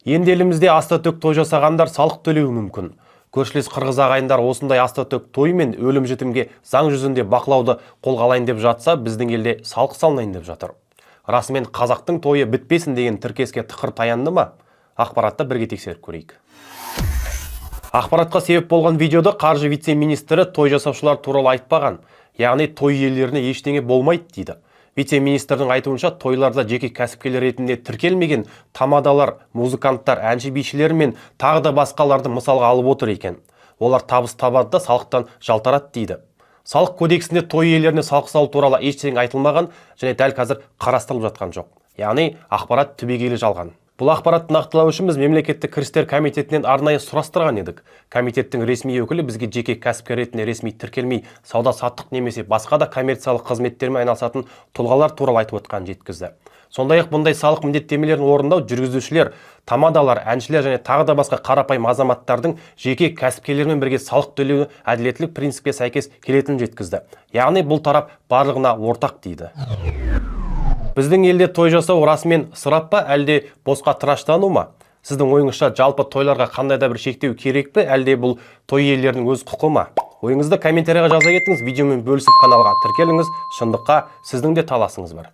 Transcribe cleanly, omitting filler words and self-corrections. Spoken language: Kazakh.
Енді елімізде аста-төк той жасағандар салық төлеуі мүмкін. Көршілес қырғыз ағайындар осындай аста-төк той мен өлім жітімге заң жүзінде бақылауды қолға алайын деп жатса, біздің елде салық салынайын деп жатыр. Расымен, «қазақтың тойы бітпесін» деген тіркеске тықыр таянды ма? Ақпаратты бірге тексеріп көрейік. Ақпаратқа себеп болған видеода қаржы вице-министрі той жасаушылар туралы айтпаған, яғни той иелеріне ештеңе болмайды дейді. Вице-министрдің айтуынша, тойларда жеке кәсіпкерлер ретінде тіркелмеген тамадалар, музыканттар, әнші, бишілер мен тағы да басқаларды мысалға алып отыр екен. Олар табыс табады да, салықтан жалтарады дейді. Салық кодексінде той иелеріне салық салу туралы ештеңе айтылмаған және дәл қазір қарастырылып жатқан жоқ. Яғни ақпарат түбегейлі жалған. Бұл ақпаратты нақтылау үшін біз Мемлекеттік кірістер комитетінен арнайы сұрастырған едік. Комитеттің ресми өкілі бізге жеке кәсіпкер ретінде ресми тіркелмей, сауда саттық немесе басқа да коммерциялық қызметтермен айналысатын тұлғалар туралы айтып отқанын жеткізді. Сондай ақ бұндай салық міндеттемелерін орындау жүргізушілер, тамадалар, әншілер және тағы да басқа қарапайым азаматтардың жеке кәсіпкерлермен бірге салық төлеуі әділеттілік принципке сәйкес келетінін жеткізді. Яғни бұл тарап барлығына ортақ дейді. Біздің елде той жасау расымен ысырап па, әлде босқа тыраштану ма? Сіздің ойыңызша, жалпы тойларға қандай да бір шектеу керек пе, әлде бұл той иелерінің өз құқы ма? Ойыңызды комментарийға жаза кетіңіз, видеомен бөлісіп, каналға тіркеліңіз. Шындыққа сіздің де таласыңыз бар.